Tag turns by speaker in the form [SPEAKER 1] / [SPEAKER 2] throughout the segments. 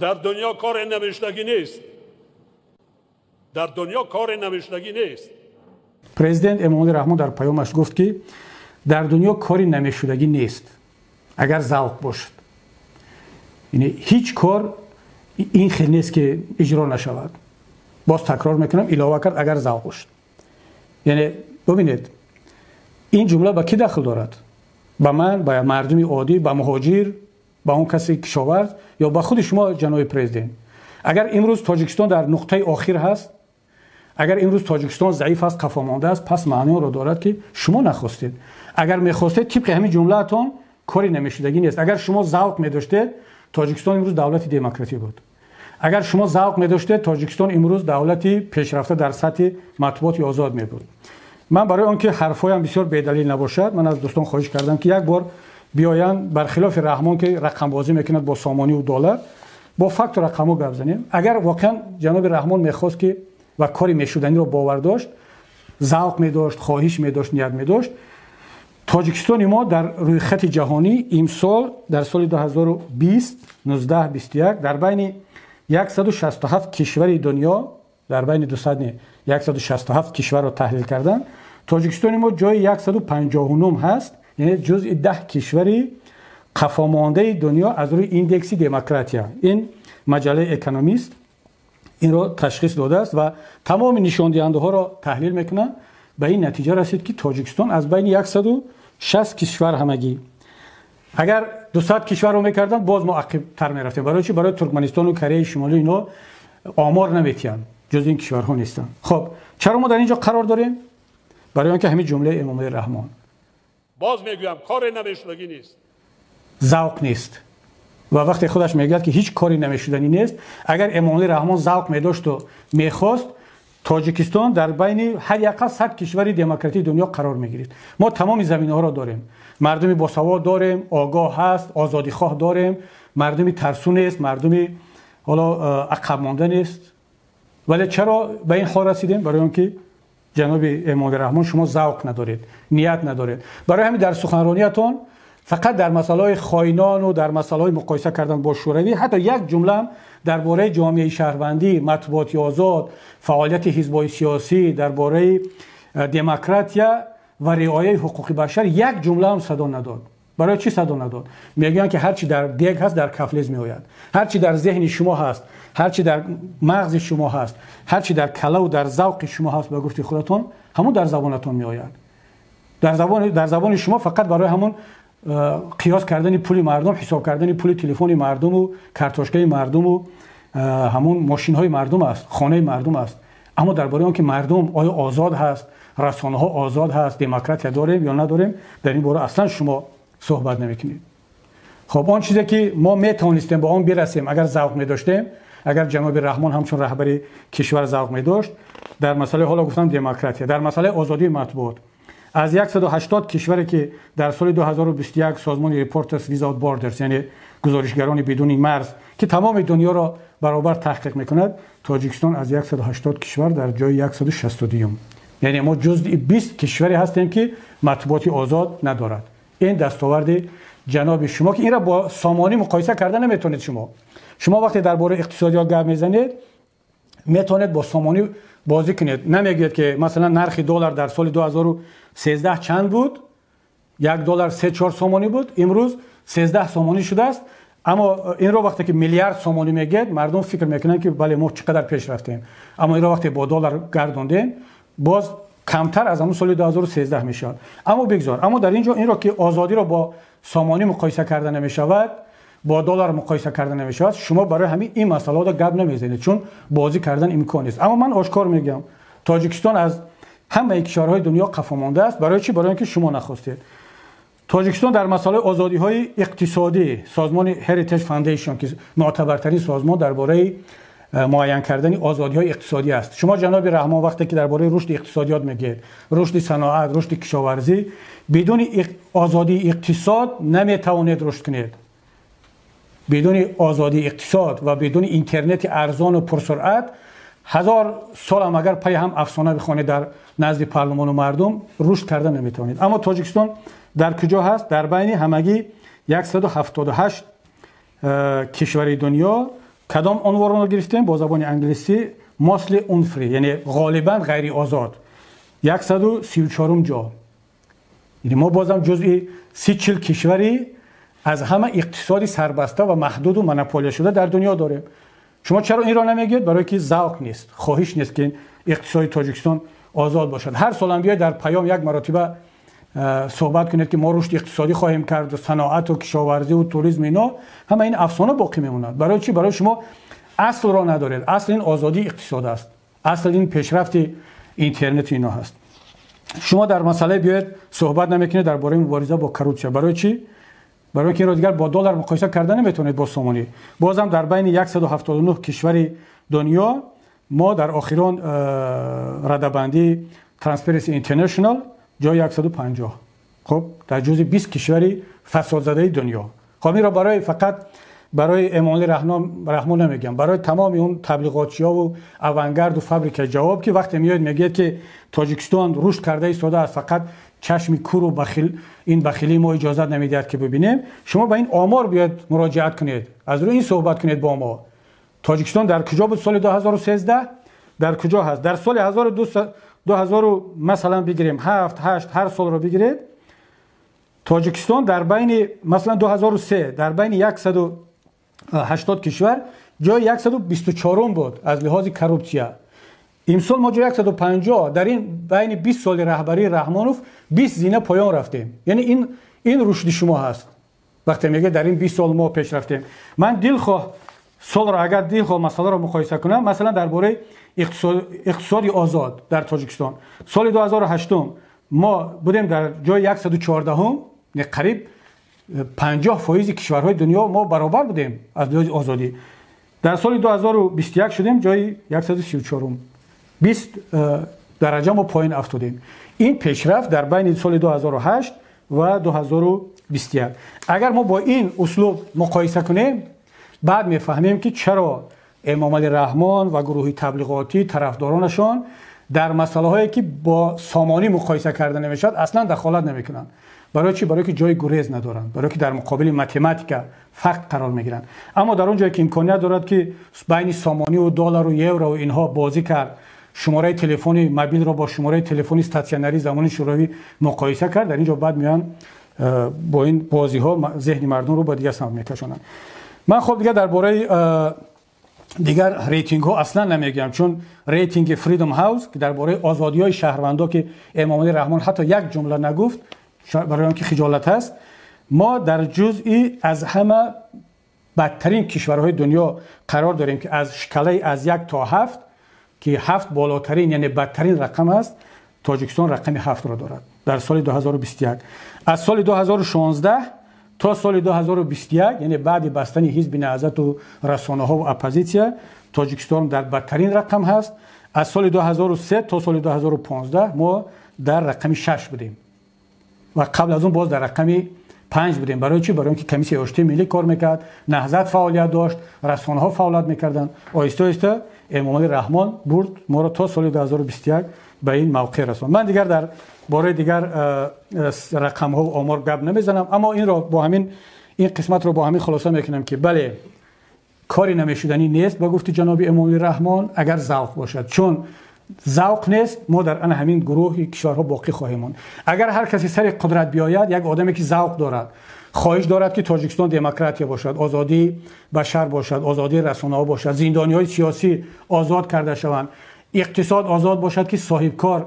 [SPEAKER 1] Дар дунё кори намешудагӣ нест. Дар дунё кори намешудагӣ нест.
[SPEAKER 2] Президент Эмомалӣ Раҳмон дар паёмаш гуфт, ки дар дунё кори намешудагӣ нест, агар завқ бошад. Яъне ҳеҷ кор ин хел нест, ки иҷро нашавад. Боз такрор мекунам, илова кард, агар завқ бошад. Яъне бубинед, ин ҷумла ба кӣ дахл дорад? Ба ман, ба мардуми оддӣ, ба муҳоҷир, ба он касе кишоварз ё ба худи шумо, ҷаноби президент? Агар имрӯз Тоҷикистон дар нуқтаи охир ҳаст, агар имрӯз Тоҷикистон заиф аст, қафомонда аст, пас маъни онро дорад, ки шумо нахостед. Агар мехостед, тибқи ҳамин ҷумлаатон кори намешудагӣ нест. Агар шумо завқ медоштед, Тоҷикистон имрӯз давлати демократӣ буд. Агар шумо завқ медоштед, Тоҷикистон имрӯз давлати пешрафта дар сатҳи матбуоти озод мебуд. Ман барои он ки ҳарфҳоям бисёр бедалил набошад, ман аз дӯстон хоҳиш кардам, ки як бор биёянд, бархилофи Раҳмон, ки рақамбозӣ мекунад бо сомониву доллар, бо факту рақамҳо гап занем. Агар воқеан ҷаноби Раҳмон мехост ки ва кори мешуданиро бовар дошт, завқ медошт, хоҳиш медошт, ният медошт, Тоҷикистони мо дар рӯйхати ҷаҳонӣ имсол, дар соли 2020 19 21, дар байни 167 кишвари дунё, дар байни 200 не, 167 кишварро таҳлил кардан, Тоҷикистони мо ҷои 159 ҳаст, яъне ҷузъи 10 кишвари қафомондаи дунё аз рӯи индекси демократия. Ин маҷаллаи Экономист инро ташхис додааст ва тамоми нишондиҳандаҳоро таҳлил мекунад, ба ин натиҷа расид, ки Тоҷикистон аз байни 160 кишвар ҳамагӣ, агар 200 кишварро мекарданд, боз мо ақибтар мерафтем. Барои чи? Барои Туркманистону Кореяи Шимолӣ ино омор наметиҳанд, ҷуз ин кишварҳо нестанд. Хоб, чаро мо дар ин ҷо қарор дорем? Барои он ки ҳамин ҷумлаи Эмомалӣ Раҳмон.
[SPEAKER 1] Боз мегӯям, кори намешудагӣ нест.
[SPEAKER 2] Завқ нест. Ва вақте худаш мегӯяд, ки ҳеҷ кори намешуданӣ нест, агар Эмомалӣ Раҳмон завқ медошту мехост, Тоҷикистон дар байни ҳар яқал 100 кишвари демократии дунё қарор мегирифт. Мо тамоми заминаҳоро дорем, мардуми босавод дорем, огоҳ ҳаст, озодихоҳ дорем, мардуми тарсу нест, мардуми ҳоло ақабмонда нест. Вале чаро ба ин ҳол расидем? Барои он ки, ҷаноби Эмомалӣ Раҳмон, шумо завқ надоред, ният надоред. Барои ҳамин дар суханрониятон фақат дар масъалаҳои хоинону дар масъалаҳои муқоиса кардан бо Шӯравӣ, ҳатто як ҷумлаам дар бораи ҷомеаи шаҳрвандӣ, матбуоти озод, фаъолияти ҳизбҳои сиёсӣ, дар бораи демократия ва риояи ҳуқуқи башар як ҷумлаам садо надод. Барои чӣ садо надод? Мегӯянд, ки ҳар чи дар дег ҳаст, дар кафлез меояд. Ҳар чи дар зеҳни шумо ҳаст, ҳар чи дар мағзи шумо ҳаст, ҳар чи дар калаву дар завқи шумо ҳаст, ба гуфти худатон, ҳамон дар забонатон меояд. Дар забони шумо фақат барои ҳамон қиёс кардани пули мардум, ҳисоб кардани пули телефони мардуму картошкаи мардуму ҳамон мошинҳои мардум аст, хонаи мардум аст. Аммо дар бораи он ки мардум оё озод ҳаст, расонаҳо озод ҳаст, демократия дорем ё надорем, дар ин бора аслан шумо суҳбат намекунед. Хоб, он чизе ки мо метавонистем ба он бирасем, агар завқ медоштем, агар ҷаноби Раҳмон ҳамчун раҳбари кишвар завқ медошт, дар масъалаи, ҳоло гуфтам, демократия, дар масъалаи озодии матбуот, аз 180 кишваре ки дар соли 2021 созмони Reporters Without Borders, яъне гузоришгарони бидуни марз, ки тамоми дунёро баробар таҳқиқ мекунад, Тоҷикистон аз 180 кишвар дар ҷои 162, яъне мо ҷузъи 20 кишваре ҳастем, ки матбуоти озод надорад. Ин дастоварди ҷаноби шумо, ки инро бо сомонӣ муқоиса карда наметавонед. Шумо вақте дар бораи иқтисодиёт гап мезанед, метавонед бо сомонӣ бозӣ кунед. Намегӯед, ки масалан нархи доллар дар соли 2013 чанд буд, 1 доллар 3-4 сомонӣ буд, имрӯз 13 сомонӣ шудааст. Аммо инро вақте ки миллиард сомонӣ мегӯед, мардум фикр мекунанд, ки бале, мо чӣ қадар пеш рафтем. Аммо инро вақте бо доллар гардондем, боз камтар аз ҳамон соли 2013 мешавад. Аммо бигзор. Аммо дар ин ҷо инро, ки озодиро бо сомонӣ муқоиса карда намешавад, бо доллар муқоиса карда намешавад, шумо барои ҳамин ин масъалаҳоро гап намезанед, чун бозӣ кардан имкон нест. Аммо ман ошкор мегӯям, Тоҷикистон аз ҳамаи кишварҳои дунё қафо мондааст. Барои чӣ? Барои он ки шумо нахостед. Тоҷикистон дар масъалаи озодиҳои иқтисодӣ, созмони Heritage Foundation, ки мӯътабартарин созмон дар бораи муайян кардани озодиҳои иқтисодӣ аст, шумо, ҷаноби Раҳмон, вақте ки дар бораи рушди иқтисодиёт мегӯед, рушди саноат, рушди кишоварзӣ, бидуни озодии иқтисод наметавонед рушд кунед. Бидуни озодии иқтисод ва бидуни интернети арзону пурсуръат, ҳазор солам агар паи ҳам афсона бихонед дар назди парлумону мардум, рушд карда наметавонед. Аммо Тоҷикистон дар куҷо ҳаст? Дар байни ҳамагӣ 178 кишвари дунё. Кадом унвонро гирифтем? Бо забони англисӣ mostly unfree, яъне ғолибан ғайриозод, 134 ҷо. Яъне мо бозам ҷузъи 30-40 кишвари аз ҳама иқтисоди сарбаста ва маҳдуду монополия шуда дар дунё дорем. Шумо чаро инро намегӯед? Барое ки завқ нест, хоҳиш нест, ки иқтисоди Тоҷикистон озод бошад. Ҳар солам биёед, дар паём як маротиба суҳбат кунед, ки мо рушди иқтисодӣ хоҳем кард, саноату кишоварзиву туризм, ино ҳама ин афсона боқӣ мемонад. Барои чӣ? Барои шумо аслро надоред. Асл ин озодии иқтисод аст, асл ин пешрафти интернету ино ҳаст. Шумо дар масъалае биёед, суҳбат намекунед дар бораи мубориза бо коррупсия. Барои чӣ? Барои ки инро дигар бо доллар муқоиса карда наметавонед, бо сомонӣ. Бозам дар байни 179 кишвари дунё мо дар охирон радабандии Transparency International ҷои 150, хуб, дар ҷузъи 20 кишвари фасодзадаи дунё. Хоб, инро барои фақат барои Эмомалӣ Раҳмон намегӯям, барои тамоми он таблиғотчиёву авангарду фабрикаи ҷавоб, ки вақте меоед, мегӯяд, ки Тоҷикистон рушд карда истодааст, фақат чашми куру бахил, ин бахилии мо иҷозат намедиҳад, ки бибинем. Шумо ба ин омор биёед, муроҷиат кунед, аз рӯи ин суҳбат кунед бо мо. Тоҷикистон дар куҷо буд соли 2013, дар куҷо ҳаст дар соли 2000? Масалан, бигирем ҳафт, ҳашт, ҳар солро бигиред. Тоҷикистон дар байни, масалан, 2003 дар байни 180 кишвар ҷои 124 буд аз лиҳози коррупсия. Имсол мо ҷои 150. Дар ин байни 20 соли раҳбарии Раҳмонов 20 зина поён рафтем. Яъне ин рушди шумо ҳаст, вақте мегӯяд, дар ин 20 сол мо пеш рафтем. Ман дилхоҳ солро, агар дилхоҳ масъаларо муқоиса кунам, масалан, дар бораи иқтисоди озод дар Тоҷикистон, соли 2008 мо будем дар ҷои 114, қариб 50% кишварҳои дунё мо баробар будем аз лиҳози озодӣ. Дар соли 2021 шудем ҷои 134, 20 дараҷа мо поён афтодем. Ин пешрафт дар байни соли 2008 ва 2021. Агар мо бо ин услуб муқоиса кунем, баъд мефаҳмем, ки чаро Эмомалӣ Раҳмон ва гурӯҳи таблиғотӣ, тарафдоронашон дар масъалаҳое, ки бо сомонӣ муқоиса карда намешавад, аслан дахолат намекунанд. Барои чӣ? Барои ки ҷои гурез надоранд, барои ки дар муқобили математика, факт қарор мегиранд. Аммо дар он ҷое ки имконият дорад, ки байни сомониву доллару еврову инҳо бозӣ кард, шумораи телефони мобилро бо шумораи телефони статсионарии замони Шӯравӣ муқоиса кард, дар ин ҷо баъд меоянд, бо ин бозиҳо зеҳни мардумро ба дигар самт мекашонанд. Ман, хоб, дигар дар бораи дигар рейтингҳо аслан намегӯям, чун рейтинги Freedom House, ки дар бораи озодиҳои шаҳрвандо, ки Эмомалӣ Раҳмон ҳатто як ҷумла нагуфт, барои он ки хиҷолат аст, мо дар ҷузъи аз ҳама бадтарин кишварҳои дунё қарор дорем, ки аз шкалаи аз 1 то 7, ки 7 болотарин, яъне бадтарин рақам аст, Тоҷикистон рақами 7-ро дорад дар соли 2021. Аз соли 2016 то соли 2021, яъне баъди бастани Ҳизби Наҳзату расонаҳо ва оппозитсия, Тоҷикистон дар бадтарин рақам ҳаст. Аз соли 2003 то соли 2015 мо дар рақами 6 будем ва қабл аз он боз дар рақами 5 будем. Барои чӣ? Барои он ки Комиссияи оштии миллӣ кор мекард, Наҳзат фаъолият дошт, расонаҳо фаъолият мекарданд. Оҳиста оҳиста Эмомалӣ Раҳмон бурд моро, то соли 2021 ба ин мавқеъ расонд. Ман дигар дар бораи дигар рақамҳо омор гап намезанам, аммо инро бо ҳамин, ин қисматро бо ҳамин хулоса мекунам, ки бале, кори намешуданӣ нест, ба гуфти ҷаноби Эмомалӣ Раҳмон, агар завқ бошад. Чун завқ нест, мо дар ана ҳамин гурӯҳи кишварҳо боқӣ хоҳем монд. Агар ҳар касе сари қудрат биёяд, як одаме, ки завқ дорад, хоҳиш дорад, ки Тоҷикистон демократия бошад, озодии башар бошад, озодии расонаҳо бошад, зиндониҳои сиёсӣ озод карда шаванд, иқтисод озод бошад, ки соҳибкор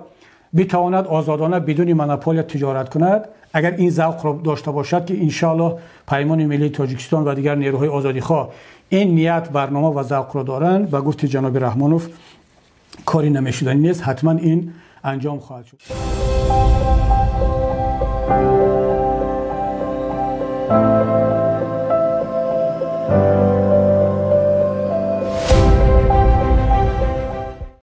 [SPEAKER 2] битавонад озодона, бидуни монополия тиҷорат кунад, агар ин завқро дошта бошад, ки иншоаллоҳ Паймони миллии Тоҷикистон ва дигар нерӯҳои озодихоҳ ин ният, барнома ва завқро доранд, ба гуфти ҷаноби Раҳмонов, кори намешуданӣ нест, ҳатман ин анҷом хоҳад шуд.